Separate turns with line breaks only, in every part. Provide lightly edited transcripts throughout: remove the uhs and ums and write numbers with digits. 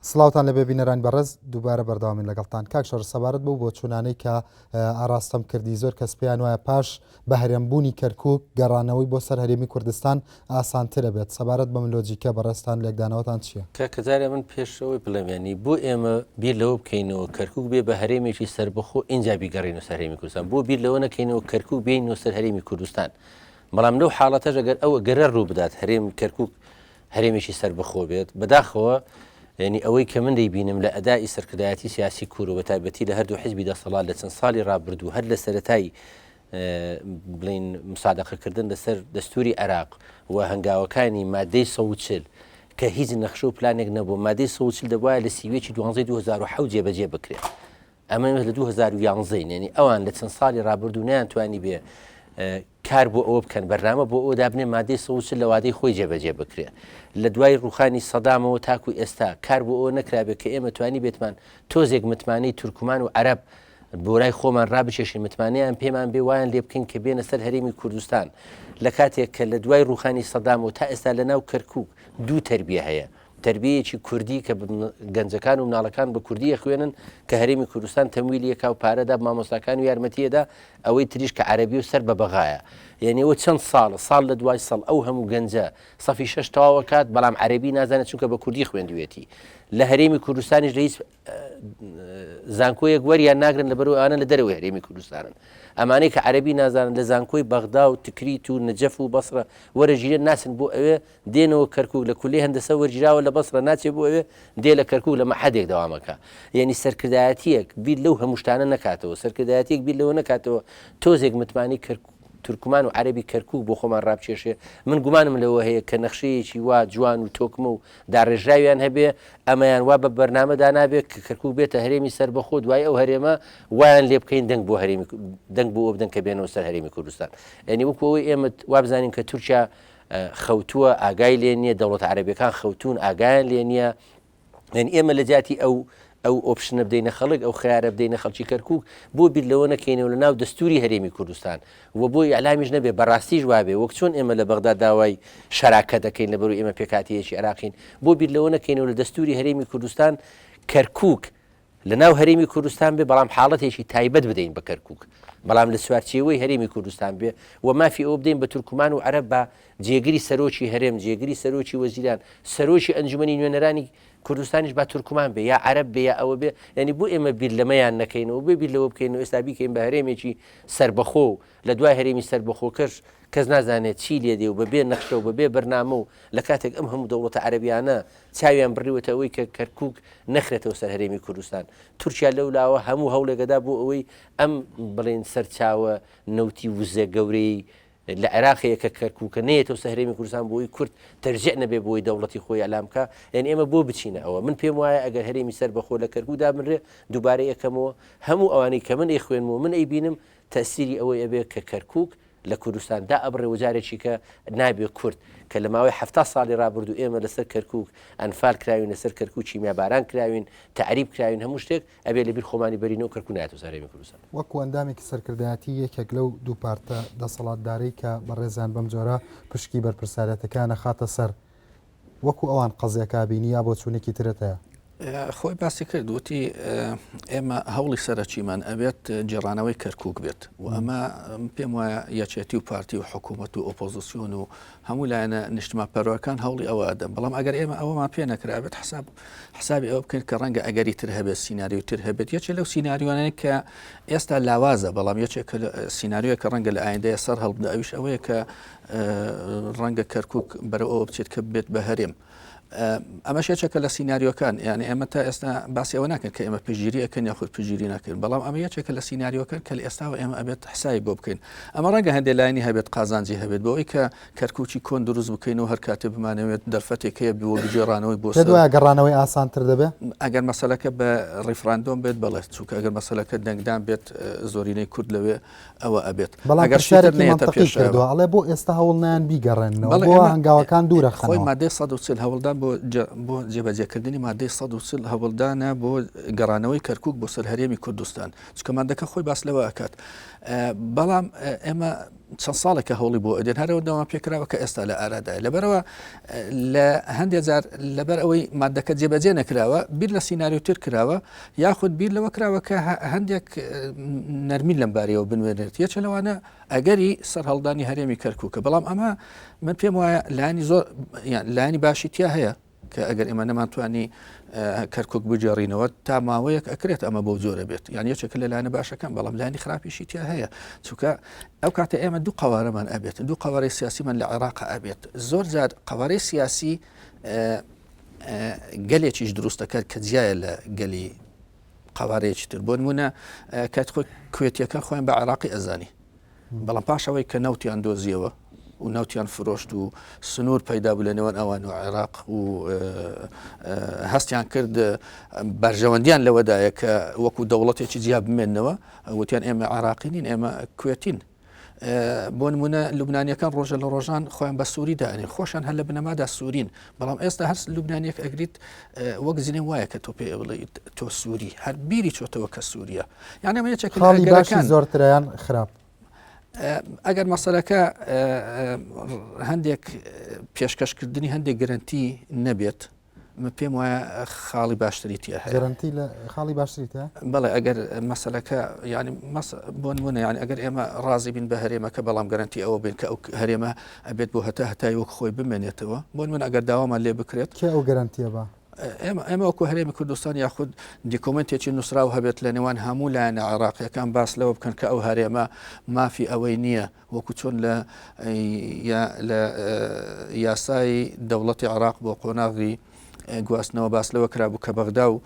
سڵاوتان لەبێ بینەرانی بەڕێز دووبارە بەردەوامین لەگەڵتان کاک شەڕ سەبارەت بەو بۆچوونانەی کە ئاراستەم کردی زۆر کەس پێیان وایە پاش بە هەرێمبوونی کەرکک گەڕانەوەی بۆ سەر هەرێمی کوردستان ئاسانترە بێت سەبارەت بەم لۆجیکە بەڕێزتان لێکدانەوەتان چییە؟
کاکە جارێ من پێش ئەوەی بڵێم یانی بۆ ئێمە بیر لەوە بکەینەوە کەرکک بێ بە هەرێمێکی سەربەخۆ ئینجا بیگەڕینەوە سەر هەرێمی کوردستان بۆ بیر لەوە نەکەینەوە کەرکک بێینەوە سەر هەرێمی کوردستان بەڵام لەو حاڵەتەش ئەگەر ئەو گەرە ڕوو بدات هەرێم کەرکک هەرێمێکی سەربەخۆ بێت، بەداخەوە یانی ئەوەی کە من دەیبینم لە ئەدائی سەرکردایەتی سیاسی کورد و بەتایبەتی لە هەردوو حزبی دەسەڵات لە چەند ساڵی ڕابردوو هەر لە سەرەتای بڵین مسادقەکردن لەسەر دەستوری عێراق و هەنگاوەکانی مادەی 140 کە هیچ نەخشە و پلانێک نەبوو مادەی 140 دەبواە لە سیوێکی دوانزەی 2007 جێبەجێ بکرێت ئەمە لە 2011 یعنی ئەوان لە چەند ساڵی ڕابردوو نەیانتوانی بێ کار بۆ ئەوە بکەن بەرنامە بۆ ئەوە دابنێن مادەی 140 لە وادەی خۆی جێبەجێ بکرێ لە دوای ڕوخانی سەدامەوە تاکو ئێستا کار بۆ ئەوە نەکرابێت کە ئێمە توانی بێتمان تۆزێک متمانەی تورکمان و عەرەب بۆ لای خۆمان ڕابکێشین متمانەیان پێمان بێ وایان لێ بکەین کە بێنە سەر هەرێمی کوردستان لە کاتێک کە لە دوای ڕوخانی سەدامەوە تا ئێستا لە ناو کەرکک دوو تربیە هەیە تەربیەیەکی کوردی کە گەنجەکان و مناڵەکان بە کوردی ئەخوێنن کە هەرێمی کوردستان تەمویلی یەکا و پارە دا مامۆستاکان و یارمەتیەدا ئەوەی تریش کە عەرەبی و سەر بە بەغایە یعنی ئەوە چەند ساڵە ساڵ لە دوای ساڵ ئەو هەموو گەنجە سەفی شەش تەواوە کات بەڵام عەرەبی نازانێت چونکە بە کوردی خوێندوێتی لە هەرێمی کوردستانیش لە هیچ زانکۆیەک وەریان ناگرن لەبەرو ئەوانە لە دەرەوەی هەرێمی کوردستانن ئەمانەی کە عەرەبی نازانن لە زانکۆی بەغدا و تکریت و نەجەف و بەسرە وەرەگیرێن ناچن بۆ ئەوێ دێنەوە کەرکوک لە کولیەی هەندەسە وەرگیراوە لە بەسرە ناچێ بۆ ئەوێ دێ لە کەرکوک لە مەعهەدێک دەوام ئەکا یەنی سەرکردایەتیەک بیر لەو هەموو شتانە نەکاتەوە سەرکردایەتیەک بیر لەوە نەکاتەوە تۆزێک متمانەی کەرکوک تورکمان و عەرەبی کەرکوک بۆ خۆمان ڕابکێشێ من گومانم لەوە هەیە کە نەخشەیەکی وا جوان و تۆکمە و داڕێژراویان هەبێ ئەمەیان وا بە بەرنامە دانابێ کە کەرکوک بێتە هەرێمی سەربەخۆ دوای ئەو هەرێمە وایان لێ بکەین دەنگ بۆ هەرێمی دەنگ بۆ ئەوە بدەن کە بێنەوە سەر هەرێمی کوردستان یعنی وەکو ئەوەی ئێمە وابزانین کە تورکیا خەوتووە ئاگای لێ نییە دەوڵەتە عەرەبیەکان خەوتوون ئاگایان لێ نییە یعنی ئێمە لە جیاتی ئەو ئەو option ە بدەینە خەڵک ئەو خیارە بدەینە خەڵکی کەرکک بۆ بیر لەوە نەکەینەوە لە ناو دەستوری هەرێمی کوردستان و بۆ ئیعلامیش نەبێ بەڕاستیش وابێ وەک چۆن ئێمە لە بەغدا داوای شەراکە دەکەین لەبەرو ئێمە پێکهاتەیەکی عێراقین بۆ بیر لەوە نەکەینەوە لە دەستوری هەرێمی کوردستان کەرکک لە ناو هەرێمی کوردستان بێ بەڵام حاڵەتێکی تایبەت بدەین بە کەرکک بەڵام لە چوارچێوەی هەرێمی کوردستان بێ و مافی ئەوە بدەین بە تورکمان و عەرەب بە جێگری سەرۆکی هەرێم جێگری سەرۆکی وەزیران سەرۆکی ئەنجومەنی نوێنەرانی کوردستانیش با تورکمان بێ یا عەرەب بێ یا ئەوە بێ یعنی بۆ ئێمە بیر لەمەیان نەکەینەوە بێ بیر لەوە بکەین و ئێستا بیکەین بە هەرێمێکی سەربەخۆ و لە دوای هەرێمی سەربەخۆکەش کەس نازانێت چی لێ دێ و بەبێ نەخشە و بەبێ بەرنامە و لە کاتێک ئەم هەموو دەوڵەتە عەرەبیانە چاویان بڕیوەتە ئەوەی کە کەرکوک نەخرێتەوە سەر هەرێمی کوردستان تورکیا لەو لاوە هەموو هەوڵێکەدا بۆ ئەوەی ئەم بڵێن سەرچاوە نەوتی وزە گەورەی لە عێراق هەیە کە کەرکوکە نەیەتەوە سەر هەرێمی کوردستان بۆ ئەوەی کورد تەرجیع نەبێ بۆ ئەوەی دەوڵەتی خۆی ئیعلام بکا یعنی ئێمە بۆ بچینە ئەوە من پێم وایە ئەگەر هەرێمی سەربەخۆ لە کەرکوک دابنرێ دووبارە یەکەمەوە هەموو ئەوانەی کە من ئەیخوێنم و من ئەیبینم تەسیری ئەوەی ئەبێ کە کەرکوک لە کوردستان دائەبڕێ و جارێکی کە نابێ کورد کە لە ماوەی حەفتا ساڵی ڕابردوو ئێمە لەسەر کەرکوک ئەنفال کراوین لەسەر کەرکوک کیمیاباران کراوین تەعریب کراوین هەموو شتێک ئەبێ لە بیر خۆمانی بەرینەوە کەرکوک نایەتەوە سەر هەرێمی کوردستان.
وەکو ئەندامێکی سەرکردایەتی یەکێک لەو دوو پارتە دەسەڵاتدارەی کە بەڕێزیان بەم جۆرە پشکی بەرپرسیارێتەکەیان ئەخاتە سەر، وەکو ئەوان قەزیەکە ئەبینی یا بۆچوونێکی ترت هەیە؟
خۆی باسی کرد وتی ئێمە هەوڵی سەرەکیمان ئەبێت گێڕانەوەی کەرکک بێت و ئەمە پێم وایە یەکێتی و پارتی و حکوومەت و ئۆپۆزیسیۆن و هەموو لایەنە نیشتمانپەروەکان هەوڵی ئەوە ئەدەن بەڵام ئەگەر ئێمە ئەوەمان پێ نەکرابێت حساب حسابی ئەوە بکەین کە ڕەنگە ئەگەری تر هەبێت سیناریۆ تر هەبێت یەکێ لەو سیناریۆانەی کە ئێستا لاوازە بەڵام یەکێک سیناریۆ کە ڕەنگە لە ئایندەیە سەر هەڵبدە ئەویش ئەوەیە کە ڕەنگە کەرکک بەرەو ئەوە بچێت کە بێت بە هەرێم. ئەمەش یەکێکە لە سیناریۆکان یعنی ئێمە تا ئێستا باسی ئەوە ناکەن کە ئێمە پشتگیری ئەکەن یاخود پشتگیری ناکەن بەڵام ئەمە یەکێکە لە سیناریۆکان کە لە ئێستاوە ئێمە ئەبێت حسابی بۆ بکەین ئەمە ڕەنگە هەندێک لایەنی هەبێت قازانجی هەبێت بۆ ئەوەی کە کەرکوکی کۆن دروست بکەین و هەر کاتێ بمانەوێت دەرفەتێک هەیە بۆ بگێڕانەوەی بۆ
پێت وایە گەڕانەوەی ئاسانتر دەبێت؟
ئەگەر مەسەلەکە بە ڕیفراندۆم بێت بەڵێ چونکە ئەگەر مەسەلەکە دەنگدان بێت زۆرینەی کورد لەوێ ئەوە ئەبێت
بەڵام ئەگەر پرسیارێکی مەنتەقی کردووە ئەڵێ بۆ ئێستا هەوڵ نایەن بیگەڕێننەوە بۆ هەنگاوەکان دوورە
خۆی مادەی 140 هەوڵدان. بۆ بۆ جێبەجێکردنی مادەی 140 هەوڵدانە بۆ گەڕانەوەی کەرکک بۆ سەر هەرێمی کوردستان چکە مادەکە خۆی باس لەوە ئەکات بەڵام ئێمە چەند ساڵێکە هەوڵی بۆ ئەدێن هەرەوە داوا پێکراوە کە ئێستا لە ئارادایە لەبەرەوە لە هەندێک جار لەبەر ئەوەی مادەکە جێبەجێ نەکراوە بیر لە سیناریۆ تر کراوە یاخود بیر لەوە کراوە کە هەندێک نەرمی لەم بارەیەوە بنوێنێت یەکێ لەوانە ئەگەری سەرهەڵدانی هەرێمی کەرکووکە بەڵام ئەمە من پێم وایە لانی زۆر لانی باشی تیا هەیە کە ئەگەر ئێمە نەمانتوانی کەرکک بگێڕینەوە تا ماوەیەک ئەکرێت ئەمە بۆ جۆرە بێت یان یەکێکە لە لایەنە باشەکان بەڵام لایەنی خراپیشی تیا هەیە چونکە ئەو کاتە ئێمە دوو قوارەمان ئەبێت دوو قوارەی سیاسیمان لە عێراق ئەبێت زۆر جار قوارەی سیاسی گەلێکیش دروست دەکات کە جیایە لە گەلی قوارەیەکی تر بۆ نمونە کات خۆی کوێتیەکان خۆیان بە عێراقی ئەزانی بەڵام پاش ئەوەی کە نەوتیان دۆزیەوە و نەوتیان فرۆشت و سنوور پەیدا بوو لە نێوان ئەوان و عێراق و هەستیان کرد بەرژەوەندیان لەوەدایە کە وەکو دەوڵەتێکی جیا بمێنەوە وتیان ئێمە عێراقی نین ئێمە کوێتین. بۆ نمونە لوبنانیەکان ڕۆژە لە ڕۆژان خۆیان بە سووری دانێن خۆشان هەر لە بنەمادا سوورین بەڵام ئێستا هەر لوبنانیەک ئەگریت وەک زینێ وایە کە تۆ پێ بڵێ تۆ سووری هەر بیری چۆتەوە کە سووریە یان ئەمە یەکێک لە
خاڵی باشی زۆرترە یان خراپ؟
ئەگەر مەسەلەکە هەندێک پێشکەشکردنی هەندێک گرنتی نەبێت من پێم وایە خاڵی باشتری تیا هەیە
گەرەنتی لە خاڵی باشتری تیا
بەڵێ ئەگەر مەسەلەکە یعنی مەس بۆ نمونە یعنی ئەگەر ئێمە ڕازی بین بە هەرێمەکە بەڵام گەرەنتی ئەوە بین کە ئەو هەرێمە ئەبێت بۆ هەتا هەتای وەک خۆی بمێنێتەوە بۆ نمونە ئەگەر داوامان لێ بکرێت
کێ ئەو گەرەنتیە بە
ئێمە ئێمە وەکو هەرێمی کوردستان یاخود دیکۆمنتێکی نووسراو هەبێت لە نێوان هەموو لایەنە عێراقیەکان باس لەوە بکەن کە ئەو هەرێمە مافی ئەوەی نییە وەکو چۆن لە لە یاسای دەوڵەتی عێراق بۆ قۆناغی گواستنەوە باس لەوە کرابوو کە بەغدا و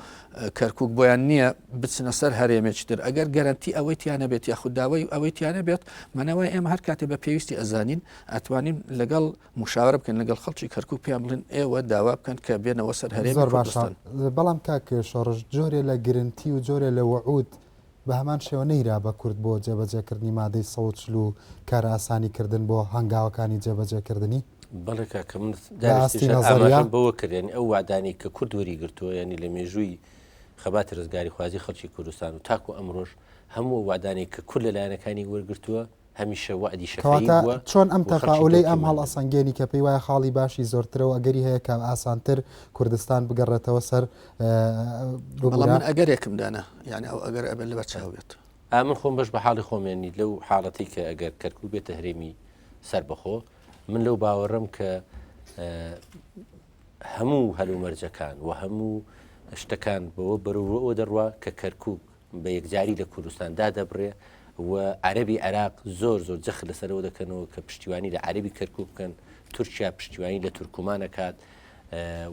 کەرکک بۆیان نییە بچنە سەر هەرێمێکی تر ئەگەر گەرنتی ئەوەی تیانە بێت یاخود داوای ئەوەی تیانە بێت مانەوەی ئێمە هەر کاتێ بە پێویستی ئەزانین ئەتوانین لەگەڵ مشاورە بکەن لەگەڵ خەڵکی کەرکک پێیان بڵێن ئێوە داوا بکەن کە بێنەوە سەر هەرێم
زۆر باشە بەڵام کاک شۆڕش جۆرێ لە گرنتی و جۆرێ لە وعود بە هەمان شێوە نەیرا بە کورد بۆ جێبەجێکردنی مادەی 140 و کارئاسانی کردن بۆ هەنگاوەکانی جێبەجێکردنی؟
بەڵێ کاکە من
لە ئاستی نەزەریە؟
ئاماژەم بەوە کرد یانی ئەو وەعدانەی کە کورد وەری گرتووە یانی لە مێژووی خەباتی ڕزگاریخوازی خەڵکی کوردستان و تاکو ئەمڕۆش هەموو ئەو وەعدانەی کە کورد لە لایەنەکانی وەرگرتووە هەمیشە وەعدی شەفەیی
کەواتە
بووە
چۆن ئەم
و خەڵکی
تەفائولەی
دڵ
ئەم
تیمار بووە.
هەڵئەسەنگێنی کە پێی وایە خاڵی باشی زۆرترە و ئەگەری هەیە کە ئاسانتر کوردستان بگەڕێتەوە سەر
بەڵام
ببورە؟
من ئەگەرێکم دانا یانی ئەو ئەگەرە ئەبێت لەبەر چاو بێت.
ئا من خۆم بەش بە حاڵی خۆم یانی لەو حاڵەتەی کە ئەگەر کەرکوک بێتە هەرێمی سەربەخۆ من لەو باوەڕم کە هەموو هەلومەرجەکان و هەموو شتەکان بەوە بەرەوە دەڕوا کە کەرکک بە یەکجاری لە کوردستان دادەبڕێ و عەرەبی عێراق زۆر زۆر جەخت لەسەرەوە دەکەنەوە کە پشتیوانی لە عەرەبی کەرکوک بکەن، تورکیا پشتیوانی لە تورکمان ئەکات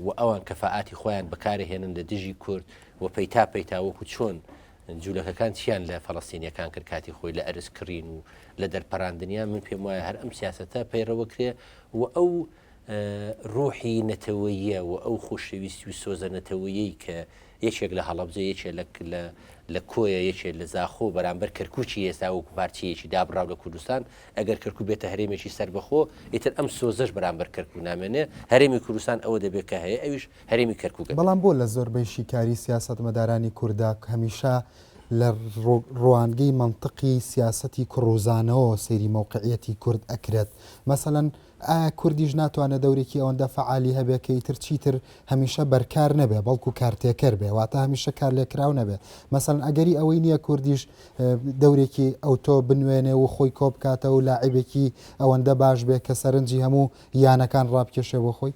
و ئەوان کەفائاتی خۆیان بەکارهێنن لە دژی کورد و پەیتا پەیتا وەکو چۆن جوولەکەکان چیان لە فەڵەستینیەکان کرد کاتی خۆی لە ئەرز کڕین و لە دەرپەراندنیان من پێم وایە هەر ئەم سیاسەتە پەیڕەوەکرێ و ئەو ڕوحی نەتەوەییە و ئەو خۆشەویستی و سۆزە نەتەوەیەی کە یەکێک لە هەڵەبجە، یەکێ لە لە لە کۆیە، یەکێ لە زاخۆ بەرامبەر کەرکوکی ئێستا وەکو پارچەیەکی دابڕاو لە کوردستان، ئەگەر کەرکوک بێتە هەرێمێکی سەربەخۆ، ئیتر ئەم سۆزەش بەرامبەر کەرکوک نامێنێ، هەرێمی کوردستان ئەوە دەبێ کە هەیە ئەویش هەرێمی کەرکوکە دەبێ.
بەڵام بۆ لە زۆربەی شیکاری سیاسەتمەدارانی کوردا هەمیشە لە ڕوانگەی مەنتقی سیاسەتی کوڕوزانەوە سەیری مەوقعیەتی کورد ئەکرێت؟ مەسەلەن ئایا کوردیش ناتوانێ دەورێکی ئەوەندە فەعالی هەبێ کە ئیتر چیتر هەمیشە بەرکار نەبێ بەڵکو کارتێکەر بێ واتە هەمیشە کارلێکراو نەبێ مەسەلەن ئەگەری ئەوەی نییە کوردیش دەورێکی ئەوتۆ بنوێنێ و خۆی کۆبکاتەوە و لاعیبێکی ئەوەندە باش بێ کە سەرنجی هەموو یانەکان ڕابکێشێ بۆ خۆی؟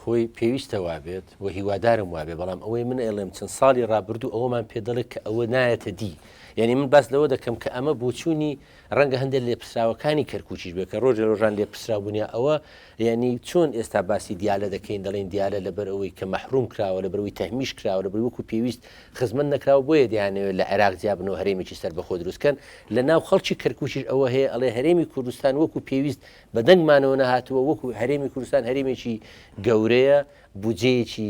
خۆی پێویستە وابێت و هیوادارم وابێ بەڵام ئەوەی من ئەیڵێم چەند ساڵی ڕابردوو ئەوەمان پێ دەڵێت کە ئەوە نایەتە دی یعنی من باس لەوە دەکەم کە ئەمە بۆچوونی ڕەنگە هەندێک لێپرسراوەکانی کەرکوکیش بێت کە ڕۆژ لە ڕۆژان لێپرسراو بوون یا ئەوە یعنی چۆن ئێستا باسی دیالە دەکەین دەڵێن دیالە لەبەر ئەوەی کە مەحروم کراوە لەبەرەوەی تەهمیش کراوە لەبەر وەکو پێویست خزمەت نەکراوە بۆیە دەیانەوێت لە عێراق جیابنەوە هەرێمێکی سەربەخۆ دروستکەن لە ناو خەڵکی کەرکوکیش ئەوە هەیە ئەڵێ هەرێمی کوردستان وەکو پێویست بە دەنگمانەوە نەهاتووە وەکو هەرێمی کوردستان هەرێمێکی گەورەیە. بودجەیەکی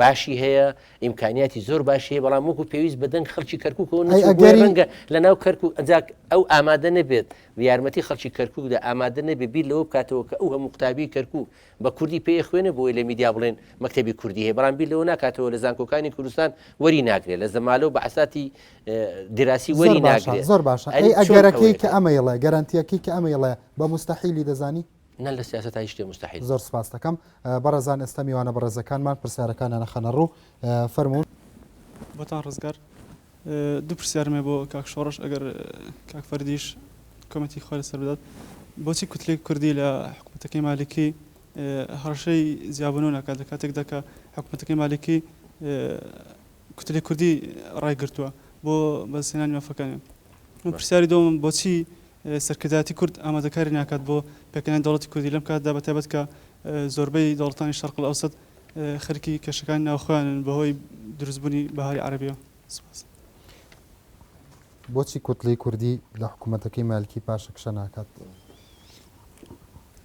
باشی هەیە، ئیمکانیاتی زۆر باشی هەیە، بەڵام وەکو پێویست بە دەنگ خەڵکی کەرکووکەوە
ئەی
نەچووە، بۆیە
ئەگەری
ڕەنگە لە ناو کەرکووک ئەجا ئەو ئامادە نەبێت یارمەتی خەڵکی کەرکووکدا ئامادە نەبێت بیر لەوە بکاتەوە کە ئەو هەموو قوتابیی کەرکووک بە کوردی پێ ئەخوێنێ بۆی لە میدیا بڵێن مەکتەبی کوردی هەیە، بەڵام بیر لەوە ناکاتەوە لە زانکۆکانی کوردستان وەری ناگرێ، لە زەمالە و بەعساتی دیراسی
زۆر
وەری
باشە
ناگرێ.
زۆر باشە
ئەری
ئەی
چۆن
ئەگەرەکەی
ئەوەیە
کە ئەمەیڵێ گەرەنتیەکەی کە ئەمەیڵێ بە موستەحیلی دەزانی؟
نا لە سیاسەتا هیچ شتێ موستەحیل.
زۆر سپاست دەکەم بەڕێزان ئێستا میوانە بەڕێزەکانمان پرسیارەکانیان ئەخەنە ڕوو فەرموون.
بۆتان ڕزگار دوو پرسیارم هەیە بۆ کاک شۆڕش ئەگەر کاک فەردیش کۆمێنتی خۆی لەسەر بدات بۆچی کوتلەی کوردی لە حکومەتەکەی مالکی هەڕەشەی جیابوونەوە ناکات لە کاتێکدا کە حکومەتەکەی مالکی کوتلەی کوردی ڕایگرتووە بۆ بەدەستهێنانی مافەکانیان پرسیاری دووەمم بۆچی سەرکردایەتی کورد ئامادەکاری ناکات بۆ پێکهێنانی دەوڵەتی کوردی لەم کاتەدا بەتایبەت کە زۆربەی دەوڵەتانی شەرق الاوسط خەریکی کێشەکانی ناوخۆیانن بەهۆی دروستبوونی بەهاری عەرەبیەوە. سوپاس.
بۆچی کوتلەی کوردی لە حکوومەتەکەی مالکی پاشەکشە ناکات؟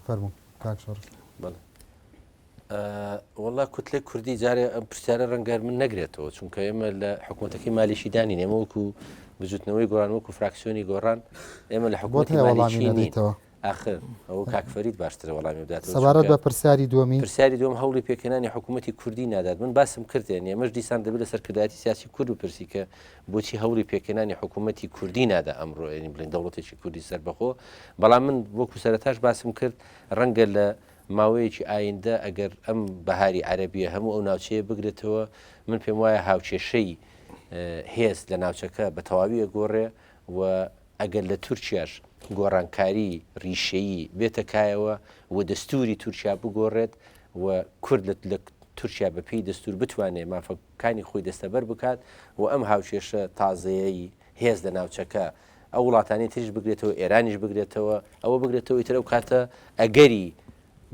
فەرموو کاک شۆڕش.
بەڵێ. وەڵا کوتلەی کوردی جارێ ئەم پرسیارە ڕەنگە من نەگرێتەوە چونکە ئێمە لە حکوومەتەکەی مالیشی دانین ئێمە وەکو بزوتنەوەی گۆڕان وەکو فراکسیۆنی گۆڕان ئێمە لە حکوومەتی مالیشی نین ئاخر ئەوە کاک فەرید باشترە وەڵامی بداتەوە
سەبارەت بە پرسیاری دووەمی
پرسیاری دووەم هەوڵی پێکهێنانی حکوومەتی کوردی نادات من باسم کردێن ئێمەش دیسان دەبێت لە سەرکردایەتی سیاسی کورد بپرسی کە بۆچی هەوڵی پێکهێنانی حکوومەتی کوردی نادا ئەمڕۆ یعنی بڵێن دەوڵەتێکی کوردی سەربەخۆ بەڵام من وەکو سەرەتاش باسم کرد ڕەنگە لە ماوەیەکی ئایندە ئەگەر ئەم بەهاری عەرەبیە هەموو ئەو ناوچەیە بگرێتەوە، من پێم وایە هاوکێشەی هێز لە ناوچەکە بە تەواوی ئەگۆڕێ و ئەگەر لە تورکیاش گۆڕانکاری ڕیشەیی بێتە کایەوە و دەستوری تورکیا بگۆڕێت و کورد لە تورکیا بە پێی دەستور بتوانێت مافەکانی خۆی دەستەبەر بکات و ئەم هاوکێشە تازەیەی هێز لە ناوچەکە ئەو وڵاتانی تریش بگرێتەوە، ئێرانیش بگرێتەوە، ئەوە بگرێتەوە ئیتر ئەو کاتە ئەگەری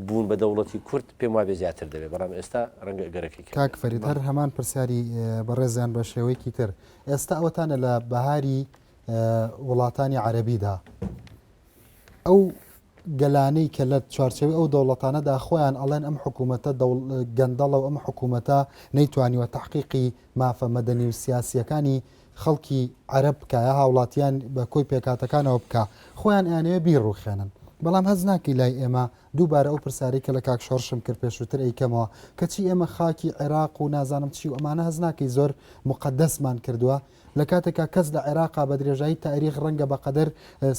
بوون بە دەوڵەتی کورد پێم وابێ زیاتر دەبێت، بەڵام ئێستا ڕەنگە ئەگەرەکەی کەم
کاک
بێت.
فەرید هەر هەمان پرسیاری بەڕێزیان بە شێوەیەکی تر، ئێستا ئەوەتانە لە بەهاری وڵاتانی عەرەبیدا ئەو گەلانەی کە لە چوارچێوەی ئەو دەوڵەتانەدا خۆیان ئەڵێن ئەم حکوومەتە گەندەڵە و ئەم حکوومەتە نەیتوانیوە تەحقیقی مافە مەدەنی و سیاسییەکانی خەڵکی عەرەب بکا یا هاوڵاتیان بە کۆی پێکهاتەکانەوە بکا خۆیان ئەیانەوێ بیڕوخێنن بەڵام هەست ناکەی لای ئێمە دووبارە ئەو پرسیارەی کە لە کاک شۆڕشم کرد پێشووتر ئەیکەمەوە کەچی ئێمە خاکی عێراق و نازانم چی و ئەمانە هەست ناکەی زۆر موقەدەسمان کردووە لە کاتێکا کەس لە عێراقا بە درێژایی تاریخ ڕەنگە بە قەدەر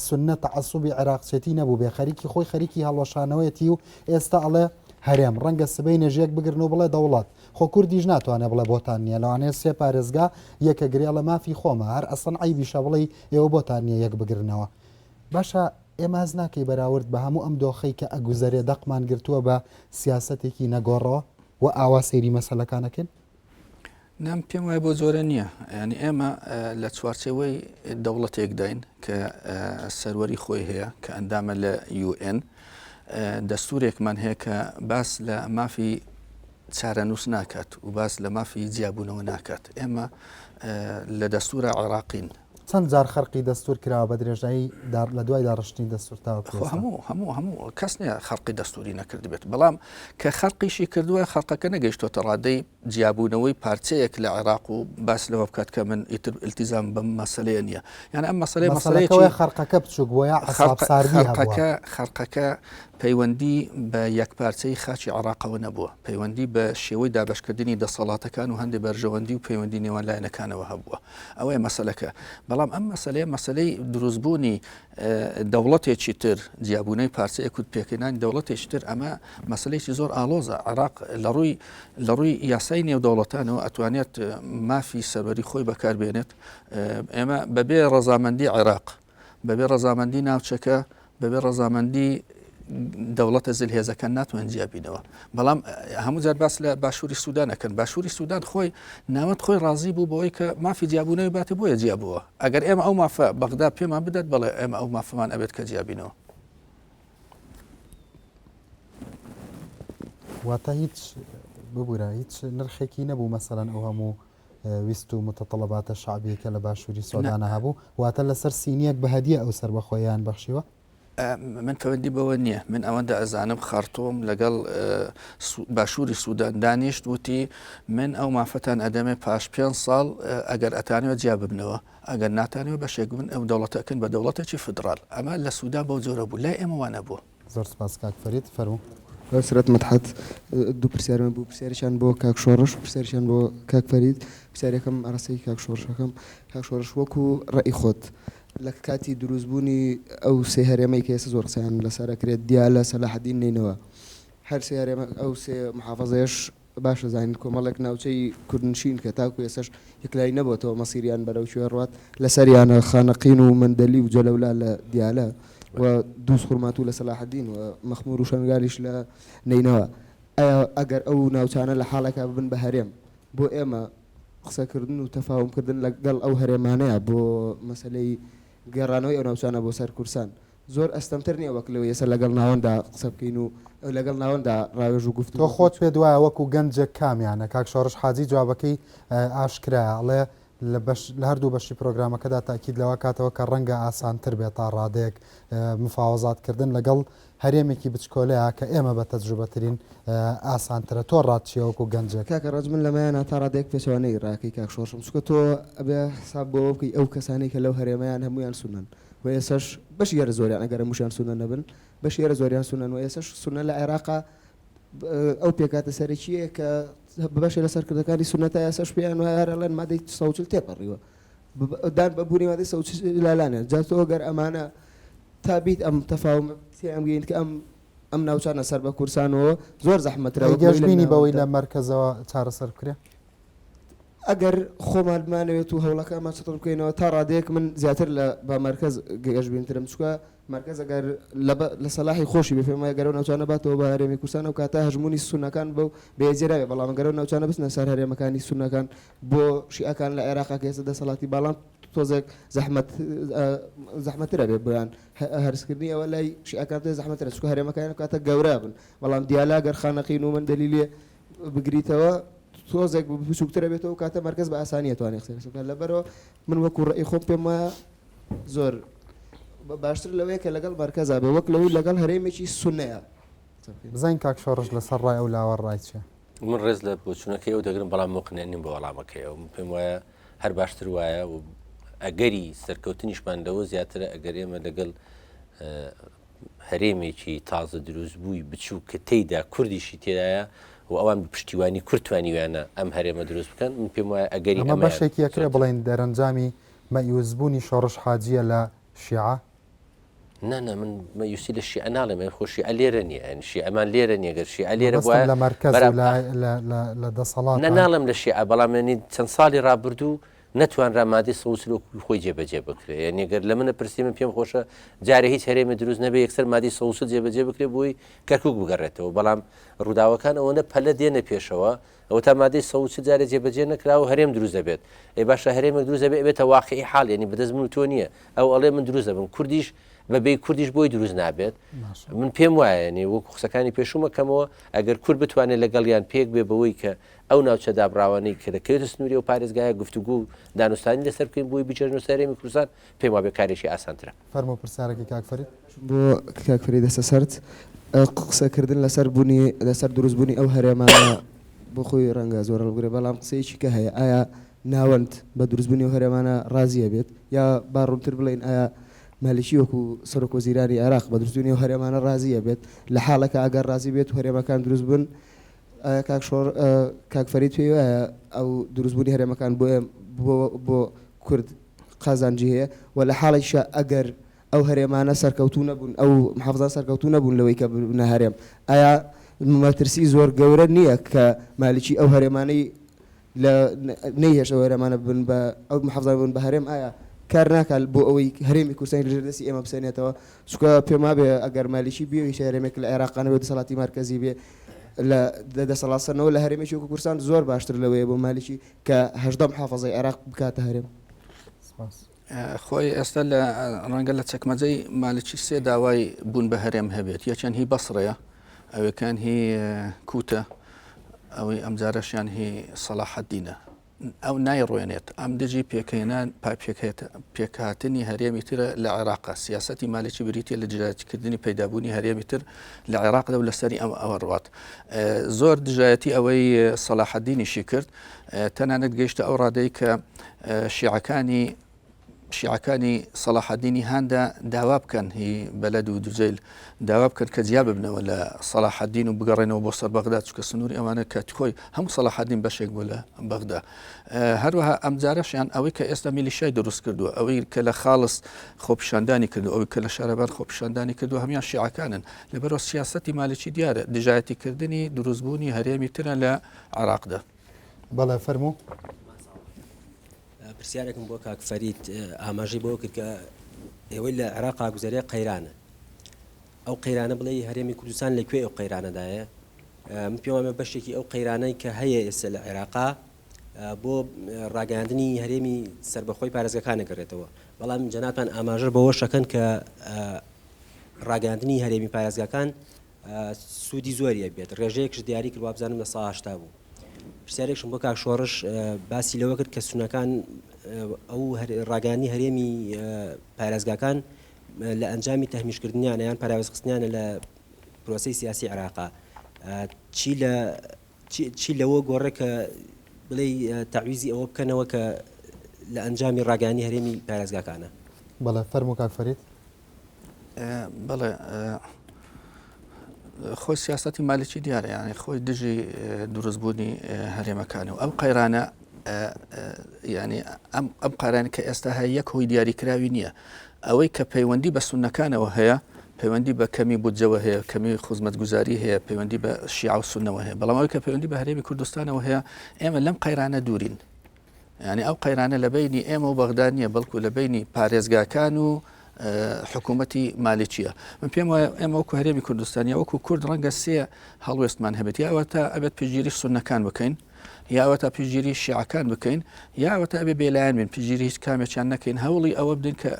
سوننە تەعەسوبی عێراقچێتی نەبووبێ خەریکی خۆی خەریکی هەڵوەشانەوەیەتی و ئێستا ئەڵێ هەرێم ڕەنگە سبەینێش یەک بگرن و بڵێ دەوڵەت خۆ کوردیش ناتوانێ بڵێ بۆتان نییە لەوانەیە سێ پارێزگا یەکە گرێ ئەڵێ مافی خۆمە هەر ئەسڵەن عەیبیشە بڵێی ئێوە بۆتان نییە یەک بگرنەوە باشە ئێمە هەست ناکەی بەراورد بە هەموو ئەم دۆخەی کە ئەگوزەرێ دەقمان گرتووە بە سیاسەتێکی نەگۆڕەوە و ئاوا سەیری مەسەلەکان ئەکەین؟
نا من پێم وایە بۆ جۆرە نییە یعنی ئێمە لە چوارچێوەی دەوڵەتێکداین کە سەروەری خۆی هەیە کە ئەندامە لە UN دەستورێکمان هەیە کە باس لە مافی چارەنووس ناکات و باس لە مافی جیابوونەوە ناکات ئێمە لە دەستورە عێراقین
چەند جار خەرقی دەستور کراوە بە درێژایی لە دوای داڕشتنی دەستور تاوەکو
ئێستا؟ هەموو هەموو هەموو کەس نییە خەرقی دەستوری نەکردبێت بەڵام کە خەرقیشی کردووە خەرقەکە نەگەیشتۆتە ڕادەی جیابوونەوەی پارچەیەک لە عێراق و باس لەوە بکات کە من ئیتر ئیلتیزام بەم مەسەلەیە نییە یان ئەم مەسەلەیە
مەسەلەیەکی خەرقەکە بچووک بووە یا عەساب ساردی هەبووە؟
خەرقەکە خەرقەکە پەیوەندی بە یەکپارچەی خاکی عێراقەوە نەبووە پەیوەندی بە شێوەی دابەشکردنی دەسەڵاتەکان و هەندێک بەرژەوەندی و پەیوەندی نێوان لایەنەکانەوە هەبووە ئەوەیە مەسەلەکە بەڵام ئەم مەسەلەیە مەسەلەی دروستبوونی دەوڵەتێکی تر، جیابوونەوەی پارچەیەک و پێکهێنانی دەوڵەتێکی تر، ئەمە مەسەلەیەکی زۆر ئاڵۆزە. عێراق لە ڕووی لە ڕووی یاسای نێودەوڵەتانەوە ئەتوانێت مافی سەروەری خۆی بەکاربێنێت. ئێمە بەبێ ڕەزامەندی عێراق، بەبێ ڕەزامەندی ناوچەکە، بەبێ ڕەزامەندی دەوڵەتە زلهێزەکان ناتوانین جیابینەوە. بەڵام هەموو جار باس لە باشووری سوودان ئەکەن. باشووری سوودان خۆی ناوەند خۆی ڕازی بوو بەوەی کە مافی جیابوونەوەی باتێ بۆیە جیا بووە. ئەگەر ئێمە ئەو مافە بەغدا پێمان بدات بەڵێ ئێمە ئەو مافەمان ئەبێت کە جیابینەوە.
واتە هیچ ببورە هیچ نرخێکی نەبوو مەسەلەن ئەو هەموو ویست و متطلباتە شەعبیەی کە لە باشووری سۆدانە هەبوو واتە لەسەر سینیەک بە هەدیە ئەو سەربەخۆیەیان بەخشیوە؟
من پەیوەندی بەوە نییە من ئەوەندە ئەزانم خەڕتۆم لەگەڵ باشووری سوودان دانیشت وتی من ئەو مافەتان ئەدەمێ پاش پێ ساڵ ئەگەر ئەتانەوە جیا ببنەوە ئەگەر ناتانەوە بەشێک بن ئەو دەوڵەتەکەن بە دەوڵەتێکی فدرال ئەمە لە سوودان بەو جۆرە بوو لای ئێمە وانە بووە.
زۆر سپاس کاک فەرید فەرموو.
نوسرەت مدحەت، دوو پرسیارم بوو، پرسیارێکیان بۆ کاک شۆڕش و پرسیارێکیان بۆ کاک فەرید. پرسیارێکم ئاراستەی کاک شۆڕش ئەکەم. کاک شۆڕش وەکو ڕەئی خۆت لە کاتی دروستبوونی ئەو سێ هەرێمەی کە ئێستا زۆر قسەیان لەسەر ئەکرێت، دیالە، سەلاحەدین، نەینەوا، هەر سێ هەرێمە ئەو سێ محافەزەیەش باش دەزانین کۆمەڵێک ناوچەی کوردنشین کە تاکو ئێستاش یەکلایی نەبۆتەوە مەسیریان بەرەو کوێ ڕوات لەسەریانە خانەقین و مەندەلی و جەلەولا لە دیالە و دووز خورماتوو لە سەلاحەدین و مەخمور و شەنگالیش لە نەینەوا ئایا ئەگەر ئەو ناوچانە لە حاڵێکا ببن بە هەرێم بۆ ئێمە قسەکردن و تەفاومکردن لەگەڵ ئەو هەرێمانەیە بۆ مەسەلەی گێڕانەوەی ئەو ناوچانە بۆ سەر کوردسان زۆر ئەستەمتر نییە وەک لەوەی ئێستا لەگەڵ ناوەندا قسە بکەین و لەگەڵ ناوەندا ڕاوێژ و گفتوگۆ
تۆ خۆت
بکەین.
پێت وایە وەکو گەنجێک کامیانە؟ کاک شۆڕش حاجی جوابەکەی ئاشکرایە ئەڵێ لە بەش لە هەردوو بەشی پرۆگرامەکەدا تاکید لەوە کاتەوە کە ڕەنگە ئاسانتر بێت تا ڕادەیەک مفاوەزات کردن لەگەڵ هەرێمێکی بچکۆلەیە کە ئێمە بە تەجروبەترین ئاسانترە تۆ ڕات چیە وەکو گەنجێک؟
کاکە ڕەنج من لەمەیانا تا ڕادەیەک پێچەوانەی ڕاکەی کاک شۆڕشم چونکە تۆ ئەبێ حساب بۆ ئەوە بکەی ئەو کەسانەی کە لەو هەرێمەیان هەموویان سوننەن و ئێسەش بەشی هەرە زۆریان ئەگەر هەمووشیان سوننە نەبن بەشی هەرە زۆریان سوننەن و ئێسەش سوننە لە عێراقا ئەو پێکهاتە سەرەکییە کە بەشێ لە سەرکردەکانی سوننە تا ئێسەش پێیان وایە هەر ئەڵێن مادەی 140 تێپەڕیوە دان بە بوونی مادەی 140 لالانێن جا تۆ گەر ئەمانە تا بیت ئەم تەفاوم تێیان بگەین کە ئەم ئەم ناوچانە سەر بە کوردستانەوە زۆر زەحمەترە
ئەی
وەک لەوەی لە
گەشبینی بەوەی
ناوەنددا
لە مەرکەزەوە چارەسەر بکرێ؟
ئەگەر خۆمان بمانەوێت و هەوڵەکانمان چڕتر بکەینەوە تا ڕادەیەک من زیاتر لە بە مەرکەز گەشبینترم چونکە مەرکەز ئەگەر لە لە سەلاحی خۆشی بێ پێم وایە گەر ئەو ناوچانە باتەوە بە هەرێمی کوردستان ئەو کاتە هەژموونی سوننەکان بەو بەهێزیە نابێ بەڵام گەر ئەو ناوچانە بچنە سەر هەرێمەکانی سوننەکان بۆ شیعەکان لە عێراقا کە ئێستا دەسەڵاتی باڵان تۆزێک زەحمەت زەحمەترە بێ بۆیان هەرسکردنی ئەوە لای شیعەکان تۆزێ زەحمەترە چونکە هەرێمەکانیان ئەو کاتە گەورە بن بەڵام دیالە گەر خانەقین و مەندەلی لێ بگریتەوە تۆزێک بچووکترە بێتەوە کاتە مەرکەز بە ئاسانی ئەتوانێت قسەی لەسەر بکات لەبەرەوە من وەکو ڕەئی خۆم پێم وایە زۆر باشتر لەوەیە کە لەگەڵ مەرکەزا بێ وەک لەوەی لەگەڵ هەرێمێکی سوننەیە قسە
بکەین. بزانین کاک شۆڕش لەسەر ڕای ئەو لاوە ڕای چیە؟
من ڕێز لە بۆچوونەکەی ئەو دەگرم بەڵام موقنع نیم بە وەڵامەکەی ئەو. من پێم وایە هەر باشتر وایە و ئەگەری سەرکەوتنیشمان لەوە زیاترە ئەگەر ئێمە لەگەڵ هەرێمێکی تازە دروستبووی بچووک کە تێیدا کوردیشی تێدایە و ئەوان بە پشتیوانی کورد توانیویانە ئەم هەرێمە دروست بکەن، من پێم وایە ئەگەری
ئەمە
ئەمەیان
بەشێکی ئەکرێ
زۆرترە.
بڵێین دەرەنجامی مەئیوسبوونی شۆڕش حاجییە لە شیعە؟
نا نا من مەئیوسی لە شیعە ناڵێم، ئەی خۆ شیعە لێرە نییە، یانی شیعەمان لێرە نییە، گەر شیعە لێرە
مەبەستم
بوایە
لە مەرکەز و
بەرا
لە لە لە لە
نا
دەسەڵاتان.
ناڵێم لە شیعە، بەڵام یانی چەند ساڵی ڕابردوو نەتوانرا مادەی 140 وەکو خۆی جێبەجێ بکرێ یعنی گەر لە منە پرسی من پێم خۆشە جارێ هیچ هەرێمە دروست نەبێ یەکسەر مادەی 140 جێبەجێ بکرێ بۆی کەرکک بگەڕێتەوە بەڵام ڕووداوەکان ئەوەنە پەلە دێنە پێشەوە ئەوە تا مادەی 140 جارێ جێبەجێ نەکراوە هەرێم دروست دەبێت ئەی باشە هەرێمێک دروست دەبێت ئەبێتە واقعی حاڵ یعنی بەدەست من و تۆ نییە ئەو ئەڵێ من دروست دەبم کوردیش بەبێ کوردیش بۆی دروست نابێت من پێم وایە یعنی وەکو قسەکانی پێشوومە کەمەوە ئەگەر کورد بتوانێت لەگەڵیان پێک بێ بەوەی کە ئەو ناوچە دابڕاوانەی کە دەکەوێتە سنووری ئەو پارێزگایە گفتوگۆ و دانوستانی لەسەر بکەین بۆی بچێنە سەر هەرێمی کوردستان پێم وابێ کارێکی ئاسانترە.
فەرموو پرسیارەکەی کاک فەرید.
بۆ کاک فەرید دەستە سەرت قسە کردن لەسەر بوونی لەسەر دروست بوونی ئەو هەرێمانە بۆ خۆی ڕەنگە زۆر هەڵبگرێ بەڵام قسەیەکی کە هەیە ئایا ناوەند بە دروست بوونی ئەو هەرێمانە ڕازی ئەبێت یا با ڕوونتر بڵێین ئایا مالیکی وەکو سەرۆک وەزیرانی عێراق بە دروست بوونی ئەو هەرێمانە ڕازی ئەبێت لە حاڵێکا ئەگەر ڕازی بێت و هەرێمەکان دروست بن ئایا کاک شۆڕ کاک فەرید پێی وایە ئەو دروستبوونی هەرێمەکان بۆ بۆ بۆ کورد قازانجی هەیە و لە حاڵێکیشا ئەگەر ئەو هەرێمانە سەرکەوتوو نەبوون ئەو محافزان سەرکەوتوو نەبوون لەوەی کە ببنە هەرێم ئایا مەترسی زۆر گەورە نییە کە مالکی ئەو هەرێمانەی لە نەیهێشت ئەو هەرێمانە ببن بە ئەو محافزانە ببن بە هەرێم ئایا کار ناکات بۆ ئەوەی هەرێمی کوردستانی لەژێر دەستی ئێمە بسێنێتەوە چونکە پێم وابێ ئەگەر مالیکی بیەوێ هیچ هەرێمێک لە عێراقا نەبێ دەسەڵاتی مەرکەزی بێ لە دەسەڵات سەندنەوە لە هەرێمێکی وەکو کوردستان زۆر باشتر لەوەیە بۆ مالیکی کە 18 محافەزەی عێراق بکاتە هەرێم.
سپاس.
خۆی ئێستا لە ڕەنگە لە چەکمەجەی مالکی سێ داوای بوون بە هەرێم هەبێت یەکیان هی بەسڕەیە ئەوەکان هی کووتە ئەوەی ئەمجارەشیان هی سەڵاحەدینە. ئەو نایڕوێنێت، ئەم دژی پێکهێنان پێکهاتنی هەرێمی ترە لە عێراقە، سیاسەتی مالکی بریتیە لە دژایەتیکردنی پەیدابوونی هەرێمی تر لە عێراقدا و لەسەری ئەم ئەوە ڕوات. زۆر دژایەتی ئەوەی سەلاحەدینیشی کرد، تەنانەت گەیشتە ئەو ڕادەی کە شیعەکانی شیعەکانی سەڵاحەدینی هاندا داوا بکەن هی بەلەد و دوجەیل داوا بکەن کە جیا ببنەوە لە سەڵاحەدین و بگەڕێنەوە بۆ سەر بەغدا چونکە سنووری ئەوانە کاتی خۆی هەموو سەڵاحەدین بەشێک بوو لە بەغدا هەروەها ئەمجارەشیان ئەوەی کە ئێستا میلیشای دروست کردووە ئەوەی کە لە خاڵس خۆپیشاندانی کردو ئەوەی کە لە شارەبان خۆپیشاندانی کردو هەمان شیعەکانن لەبەرەوە سیاسەتی مالکی دیارە دژایەتیکردنی دروستبوونی هەرێمی ترە لە عێراقدا.
بەڵێ فەرموو.
پرسیارێکم بۆ کاک فەرید ئاماژەی بەوە کرد کە ئێوەی لە عێراقا گوزەرێ قەیرانە ئەو قەیرانە بڵێ هەرێمی کوردستان لە کوێ ئەو قەیرانەدایە من پێم وایە بەشێکی ئەو قەیرانەی کە هەیە ئێستا لە عێراقا بۆ ڕاگەیاندنی هەرێمی سربەخۆی پارێزگەکان نەگەڕێتەوە بەڵام جەنابتان ئاماژە بەوە شەکەن کە ڕاگەیاندنی هەرێمی پارێزگاکان سوودی زۆری ئەبێت ڕێژەیەکش دیاری کرد وابزانم لە 80 بوو پرسیارێکشم بۆ کاک شۆڕش باسی لەوە کرد کە سونەکان ئەو ڕاگەیاندنی هەرێمی پارێزگاکان لە ئەنجامی تەهمیشکردنیانە یان پەراوێزخستنیانە لە پرۆسەی سیاسی عێراقا چی لە چی لەوە گۆڕێ کە بڵێ تەعویزی ئەوە بکەنەوە کە لە ئەنجامی ڕاگەیاندنی هەرێمی پارێزگاکانە؟
بەڵێ فەرموو کاک فەرید.
بەڵێ خۆی سیاستی مالکی دیارە یعنی خۆی دژی دروستبوونی هەرێمەکان و ئەم قەیرانە ینی ئەم ئەم قارانی کە ئێستا هەیە یەک هۆی دیاریکراوی نییە ئەوەی کە پەیوەندی بە سونەکانەوە هەیە پەیوەندی بە کەمی بودجەوە هەیە کەمی خزمەتگوزاری هەیە پەیوەندی بە شیعە و سونەوە هەیە بەڵام ئەوەی کە پەیوەندی بە هەرێمی کوردستانەوە هەیە ئێمە لەم قەیرانە دوورین یانی ئەو قەیرانە لە بەینی ئێمە و بەغدا نییە بەڵکو لە بەینی پارێزگاکان و حکوومەتی مالکیە من پێم وایە ئێمە وەکو هەرێمی کوردستان یا وەکو کورد ڕەنگە سێ هەڵوێستمان هەبێت یا ئەوەتا ئەبێت پشتگیری سوننەکان بکەین یا ئەوەتا پشتگیری شیعەکان بکەین یا ئەوەتا ئەبێ بێلایەن بین پشتگیری هیچ کامێکیان نەکەین هەوڵی ئەوە بدەین کە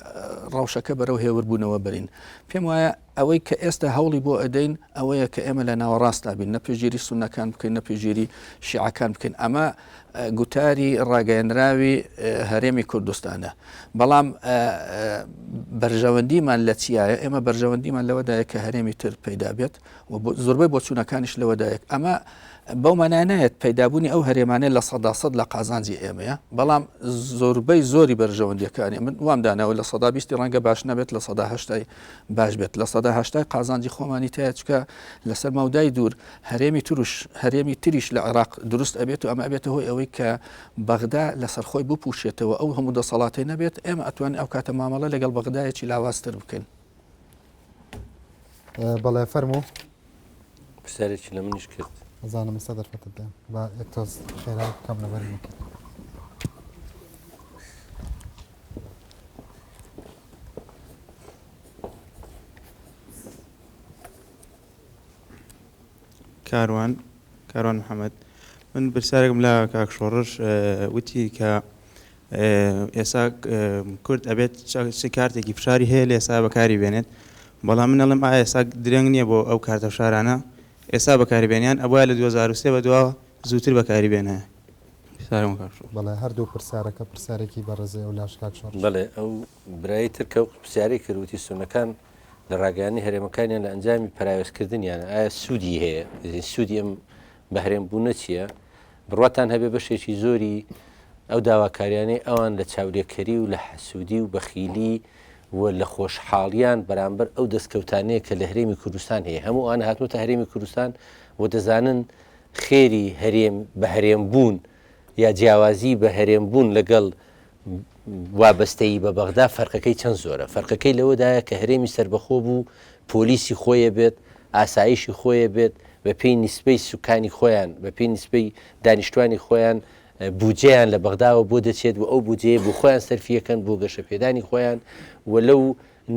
ڕەوشەکە بەرەو هێوربوونەوە بەرین پێم وایە ئەوەی کە ئێستا هەوڵی بۆ ئەدەین ئەوەیە کە ئێمە لە ناوەڕاستا بین، نە پشتگیری سوننەکان بکەین، نە پشتگیری شیعەکان بکەین. ئەمە گوتاری ڕاگەیەنراوی هەرێمی کوردستانە. بەڵام بەرژەوەندیمان لە چیایە؟ ئێمە بەرژەوەندیمان لەوەدایە کە هەرێمی تر پەیدا بێت و زۆربەی بۆچوونەکانیش لەوەدایە. ئەمە بەو مانایە نایەت پەیدابوونی ئەو هەرێمانە 100% لە قازانجی ئێمەیە، بەڵام زۆربەی زۆری بەرژەوەندیەکانی من وام داناوە 20% ڕەنگە باش نەبێت 80% باش بێت 80% قازانجی خۆمانی تایە چکە لەسەر مەودای دوور هەرێمی تروش هەرێمی تریش لە عێراق دروست ئەبێت و ئەمە ئەبێتە هۆی ئەوەی کە بەغدا لەسەر خۆی بپوشێتەوە ئەو هەموو دەسەڵاتی نەبێت ئێمە ئەتوانین ئەو کاتە مامەڵە لەگەڵ بەغدایەکی لاوازتر بکەین.
بەڵێ فەرموو.
پرسیارێکی لە منیش کرد.
ئەزانم ئێستا دەرفەتت دەم با یەک تۆز خێرا بکەم لەبەر مکرد.
کاروان کاروان محەممەد من پرسیارێکم لە کاک شۆڕش وتی کە ئێسا کورد ئەبێت چ کارتێکی فشاری هەیە لە ئێسا بەکاری بێنێت بەڵام من ئەڵێم ئایا ئێسا درەنگ نییە بۆ ئەو کارتە فشارانە ئێسا بەکاری بێنیان ئەبوایە لە 2023 بەدواوە زووتر بەکاری بێنایە پرسیارم کاک شۆڕش.
بەڵێ هەردوو پرسیارەکە پرسیارێکی بەڕێزی ئەولاش کاک شۆڕش.
بەڵێ ئەو برای تر کە پرسیاری کرد وتی سوننەکان لە ڕاگەیاندنی هەرێمەکانیان لە ئەنجامی پەراوێزکردنیانە ئایا سوودی هەیە سوودی ئەم بە هەرێم بوونە چییە؟ بڕواتان هەبێ بەشێکی زۆری ئەو داواکاریانەی ئەوان لە چاولێکەری و لە حەسوودی و بەخیلی و لە خۆشحاڵیان بەرامبەر ئەو دەستکەوتانەیە کە لە هەرێمی کوردستان هەیە هەموو ئەوان هاتنەتە هەرێمی کوردستان و دەزانن خێری هەرێم بە هەرێم بوون یا جیاوازی بە هەرێم بوون لەگەڵ وابەستەیی بە بەغدا فەرقەکەی چەند زۆرە؟ فەرقەکەی لەوەدایە کە هەرێمی سەربەخۆ بوو پۆلیسی خۆیە بێت، ئاسایشی خۆیە بێت، بە پێی نیسبەی سوکانی خۆیان، بە پێی نیسبەی دانیشتوانی خۆیان بودجەیان لە بەغداوە بۆ دەچێت و ئەو بودجەیە بۆ خۆیان سەرفیەکەن بۆ گەشەپێدانی خۆیان و لەو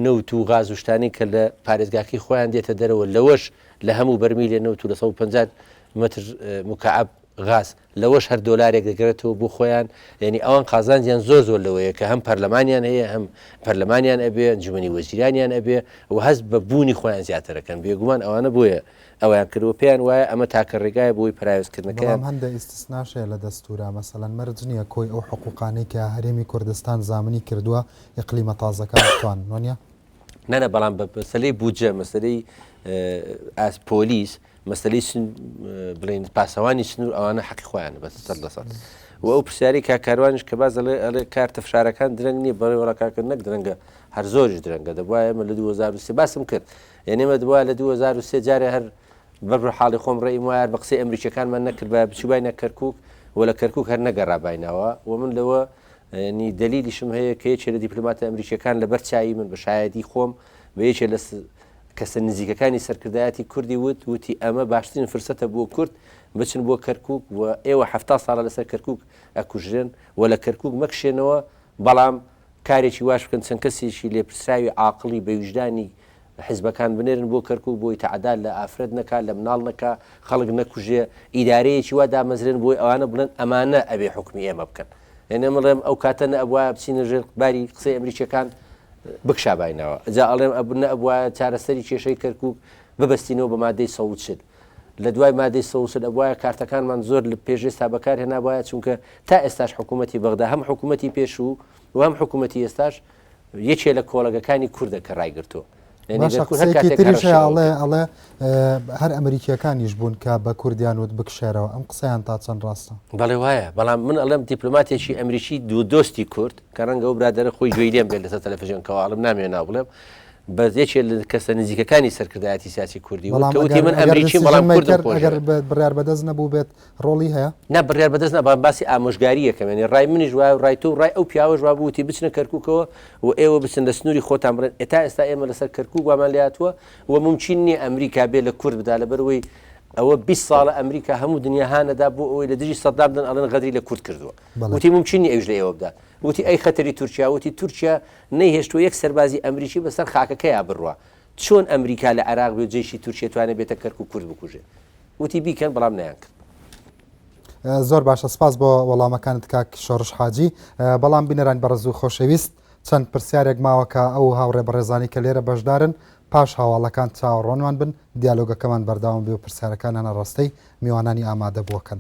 نەوت و غاز و شتانەی کە لە پارێزگاکەی خۆیان دێتە دەرەوە لەوەش لە هەموو بەرمیلێ نەوت و لە 150 متر مکعب. غاز لەوەش هەر دۆلارێک دەگەرێتەوە بۆ خۆیان یعنی ئەوان قازانجیان زۆر زۆر لەوەیە کە هەم پەرلەمانیان هەیە هەم پەرلەمانیان ئەبێ ئەنجومەنی وەزیرانیان ئەبێ و هەست بە بوونی خۆیان زیاترەکەن بێگومان ئەوانە بۆیە ئەویان کردوە پێیان وایە ئەمە تاکە ڕێگایە بۆی پەراوێزکردنەکەیان.
بەڵام هەندێ ئیستسناش هەیە لە دەستورا مەسەلەن مەرج نییە کۆی ئەو حقوقانەی کە هەرێمی کوردستان زامنی کردووە ئیقلیمە تازەکان بتوانن وانیە؟
نا نا بەڵام بە مەسەلەی بودجە مەسەلەی ئاست پۆلیس مەسەلەی بڵێن پاسەوانی سنوور ئەوانە حەقی خۆیانە بە سەد لە سەد و ئەو پرسیاری کاک کاروانیش کە باز ئەڵێ ئەڵێ کارتە فشارەکان درەنگ نییە بەڵێ وەڵا کاکە نەک درەنگە هەر زۆریش درەنگە دەبوایە ئێمە لە 2023 باسم کرد یعنی ئێمە دەبوایە لە 2023 جارێ هەر بەر حاڵی خۆم ڕێیم وایە بە قسەی ئەمریکیەکانمان نەکردبایە بچووباینە کەرکووک و لە کەرکووک هەر نەگەڕاباینەوە و من لەوە ینی دەلیلیشم هەیە کە یەکێ لە دیپلۆماتە ئەمریکیەکان لەبەر چاوی من بە شایەدی خۆم بە یەکێ لە کەسە نزیکەکانی سەرکردایەتی کوردی وت وتی ئەمە باشترین فرسەتە بۆ کورد بچن بۆ کەرکک و ئێوە هەفتا ساڵە لەسەر کەرکک ئەکوژرێن و لە کەرکک مەکشێنەوە بەڵام کارێکی واش بکەن چەند کەسێکی لێپرسراوی عاقڵی بە ویژدانی حیزبەکان بنێرن بۆ کەرکوک بۆی تەعدا لە ئافرەت نەکا لە مناڵ نەکا خەڵک نەکوژێ ئیدارەیەکی وا دامەزرێن بۆی ئەوانە بڵێن ئەمانە ئەبێ حوکمی ئێمە بکەن یعنی من ڵێم ئەو کاتە نە ئەبوایە بچینە ژێر باری قسەی ئەمریکیەکان بکشاباینەوە جا ئەڵێم ئەب نە ئەبوایە چارەسەری کێشەی کەرکوک ببەستینەوە بە مادەی 140 لە دوای مادەی 140 ئەبوایە کارتەکانمان زۆر لە پێش ئێستا بەکار هێنابایە چونکە تا ئێستاش حکوومەتی بەغدا هەم حکوومەتی پێشوو و هەم حکوومەتی ئێستاش یەکێ لە کۆڵەگەکانی کوردە کە ڕایگرتووە. یعنی
باشە
گەر کورد هەر
قسەیەکی
کاتێک
تریش
هەڕەشەی
هەیە
ئەوە
ئەڵێ
کرد.
ئەڵێ هەر ئەمریکیەکانیش بوون کە بە کوردیان وت بکشێرەوە ئەم قسەیان تا چەند ڕاستە؟
بەڵێ وایە بەڵام من ئەڵێم دیپلۆماتێکی ئەمریکی دوو دۆستی کورد کە ڕەنگە ئەو برادەرە خۆی گوێی لێم بێت لەسەر تەلەفزیۆن کەوا ئەڵێم نامەوێ ناو بڵێم بەس یەکێ لە کەسە نزیکەکانی سەرکردایەتی سیاسی کوردی وت
بەڵام
کە وتی
ئەگەر
من
ئەگەر
ئەمریکیم
decision
بەڵام کوردم
maker
خۆش
ئەگەر
دەوێت.
بە بڕیار بەدەست نەبوو بێت ڕۆڵی هەیە؟
نا بڕیار بەدەست نا بەڵام باسی ئامۆژگارییەکەم یانی ڕای منیش وایە و ڕای تۆ و ڕای ئەو پیاوەش وابوو وتی بچنە کەرکوکەوە و ئێوە بچن لە سنووری خۆتان بڵێن ئێ تا ئێستا ئێمە لەسەر کەرکوک وامان لێهاتووە و مومکین نییە ئەمریکا بێ لە کورد بدا لەبەرئەوەی ئەوە 20 ساڵە ئەمریکا هەموو دنیا هانەدا بۆ ئەوەی لە دژی سەدام بدەن ئەڵێن غەدری لە کورد کردووە
بەڵێ.
وتی مومکین نییە ئەویش لە ئێوە بدات وتی ئەی خەتەری تورکیا وتی تورکیا نەیهێشتووە یەک سەربازی ئەمریکی بەسەر خاکەکەیا بڕوا چۆن ئەمریکا لە عێراق بێ و جەیشی تورکیە توانێ بێتە کەرکوک کورد بکوژێ وتی بیکەن بەڵام نەیان کرد.
زۆر باشە سپاس بۆ وەڵامەکانت کاک شۆڕش حاجی بەڵام بینەرانی بەڕێز و خۆشەویست چەند پرسیارێک ماوە کە ئەو هاوڕێ بەڕێزانی کە لێرە بەشدارن پاش هاواڵەکان چاوەڕوانمان بن دیالۆگەکەمان بەردەوام بێ و پرسیارەکانیان ئاڕاستەی میوانانی ئامادەبووەکەن.